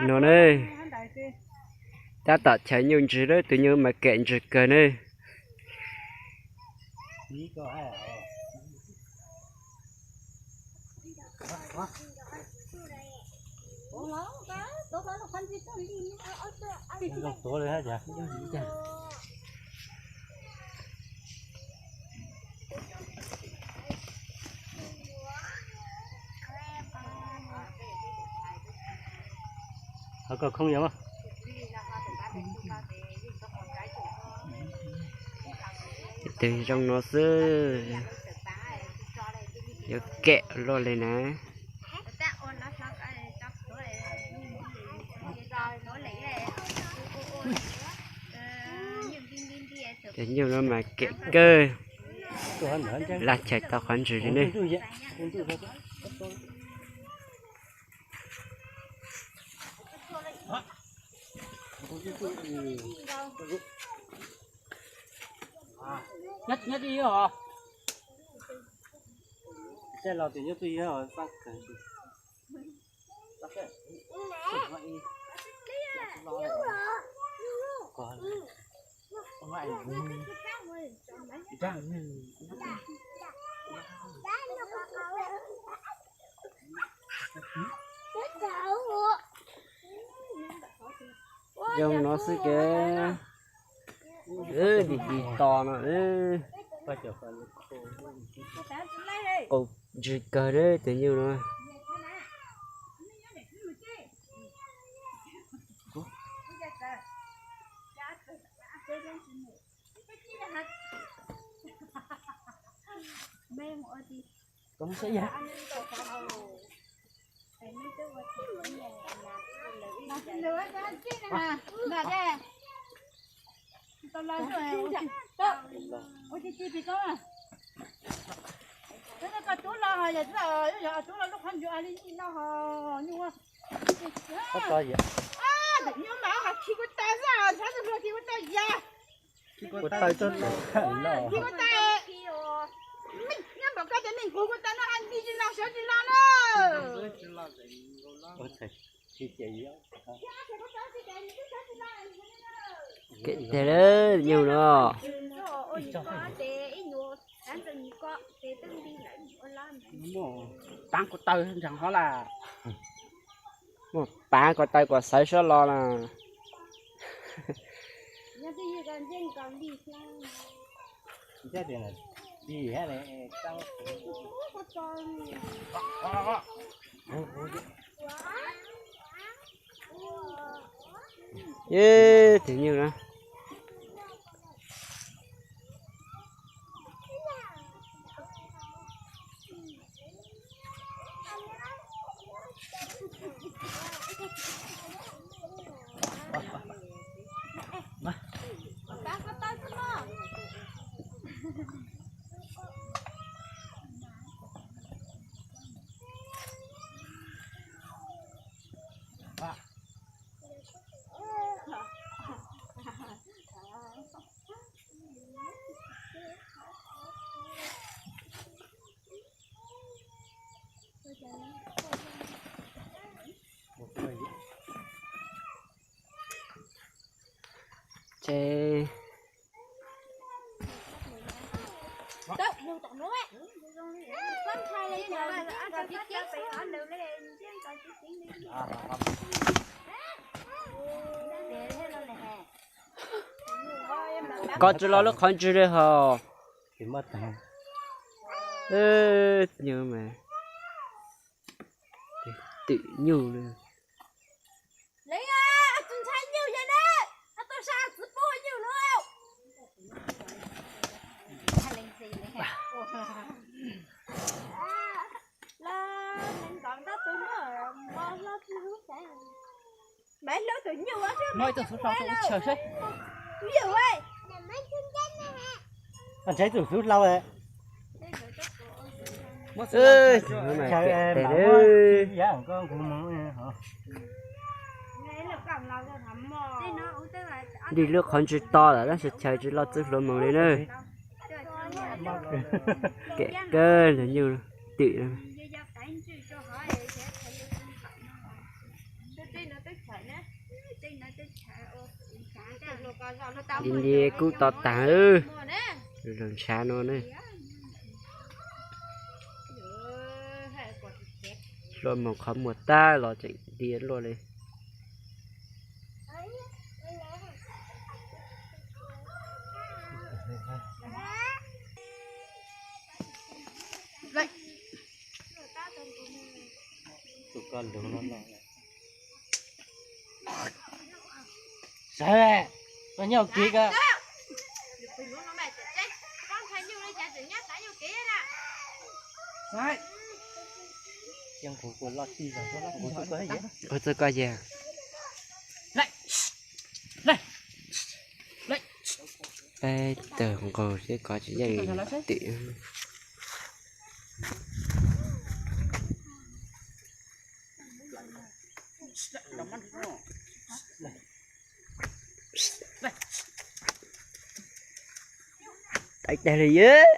No ne, tab tom chaws nyuj ntsws lawm, tus nyuj mas kem ntsws kawg ne. Tus zoo no xwb, yuav kem luaj li na. Tus nyuj no mas kem kawg, laj chaws tau qhov ntsws li ne. Zoo no xwb ces, dim dim to no, qau ntsws kawg tus nyuj no. Koj tub los ho yog, koj tub los lub qhov ntsws li no ho nyuj. Nyuj mas ho khi kuv taw xwb, ntxhab tus hluas khi kuv taw yas. Khi kuv taw, nyob npaum koj cov neeg kuv, kuv taw no a nti tsis los sawv tsis los na. Kev tiag lawm nyuj no. Muaj paav ko taw ntseeg hov las. Muaj paav ko taw kom sawv sab los na. Ib tus nyuj na. Ces koj tsis los lub qhov ntswg li hos. Nyuj mas, twm nyuj na. Ntshai tus xub hlau. Ntshai, ntshai, ntshai. Nrig lub qhov ntswg to lawm tab sis chaw tsis loj txwb hlua moog li na. Kem kawg ntawm nyuj twm. Li nti kub to taag, lug ntshav no ne. Hlua moog qhov muag tag los tseem nti luaj li. Saib, koj nyob kev koj. Saib. Ua txog koj yag. Peb tawg nqaug seb kov tsis yeej tim. Tag tag li yom.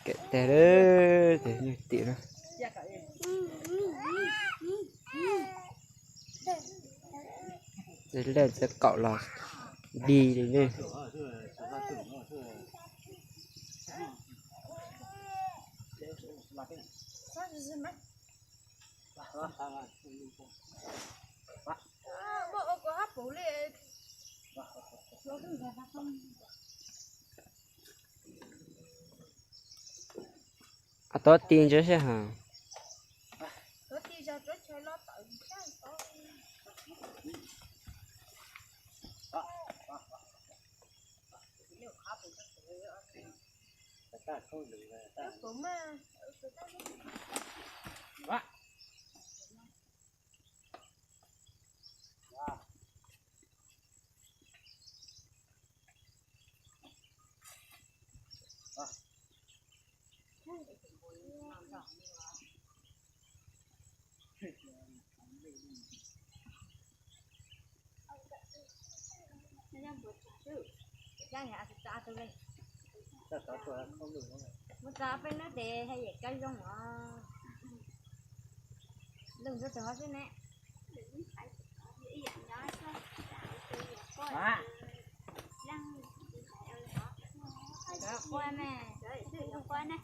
Kev tag lawm, tes nyuj tim na. Laj txawj kaum los dig li ne. Tod ti ntsa sab ha. Mus txog peb hnub ces ha yam kab zoo os. Lug ntxuav tus hov xwb ne. Qua me, qua ne.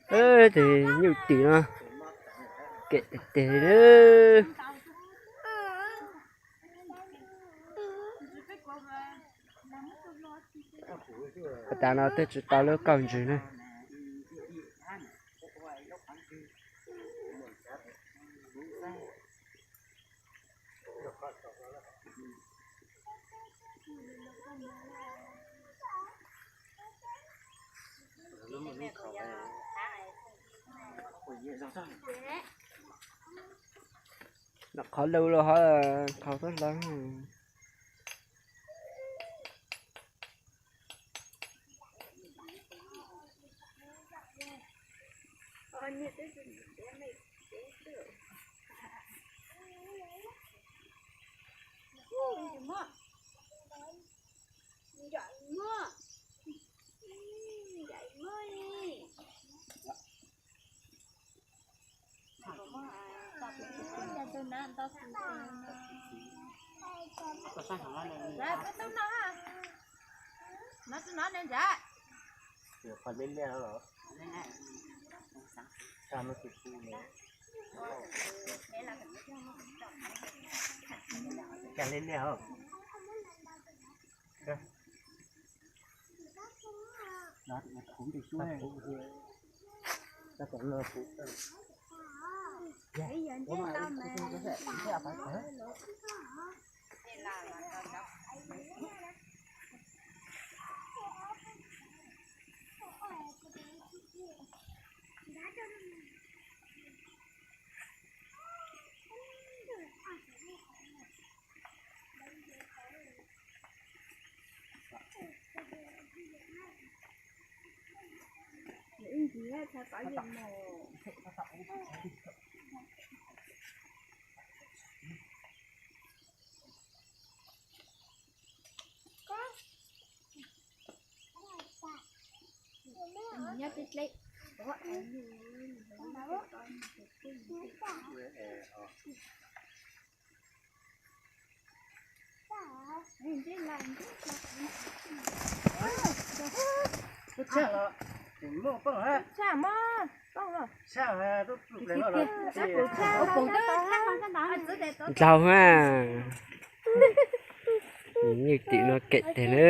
Tes nyuj tim no, kev tag tag li. Has tas no twb tsis tau lub kauj ntswg ne. Nov qhov lug los ho qhov tuab hlau. Ntlaug ha. Nyuj twm no kev teg na.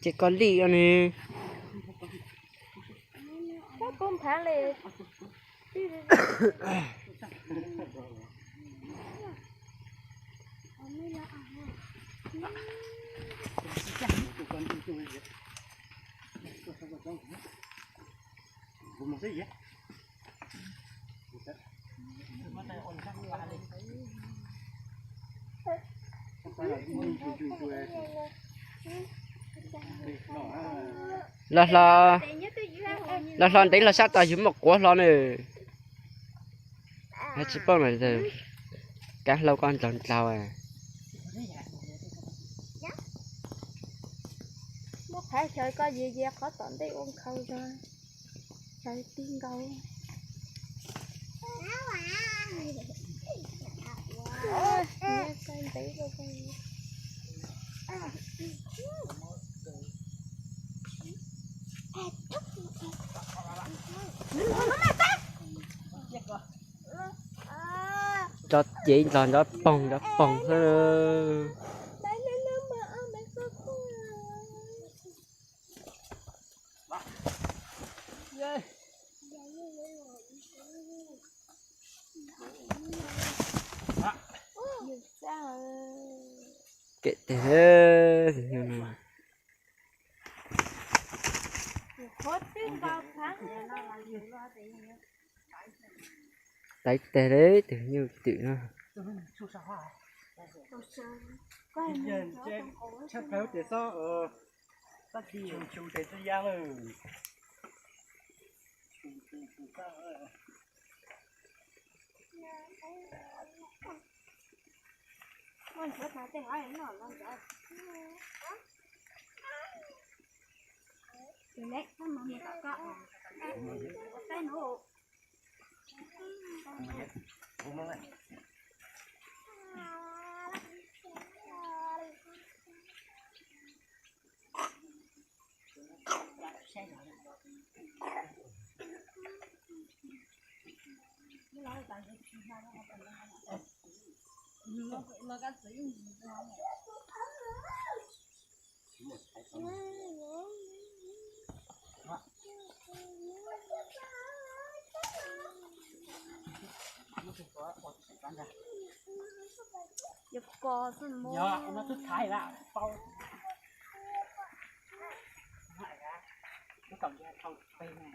Ces koj lij os nws. Los hlo, los hlo ntev los sab tod yug muaj quav hlo na. Tsis paub mas kab hlau koj ntlaug ntlaug. Muab qhov chaw koj ye ye qhov tom ntej ua nkhaus zog, chaw tig nkaus. Nrov cev ntog nrov poog nrov poog xwb. Kev teg. Taiv teg li tus nyuj twm no. Yog kos xwb mus. Yog, no twb thaiv lawm, pau. Lub kaus ntshe thau pes na.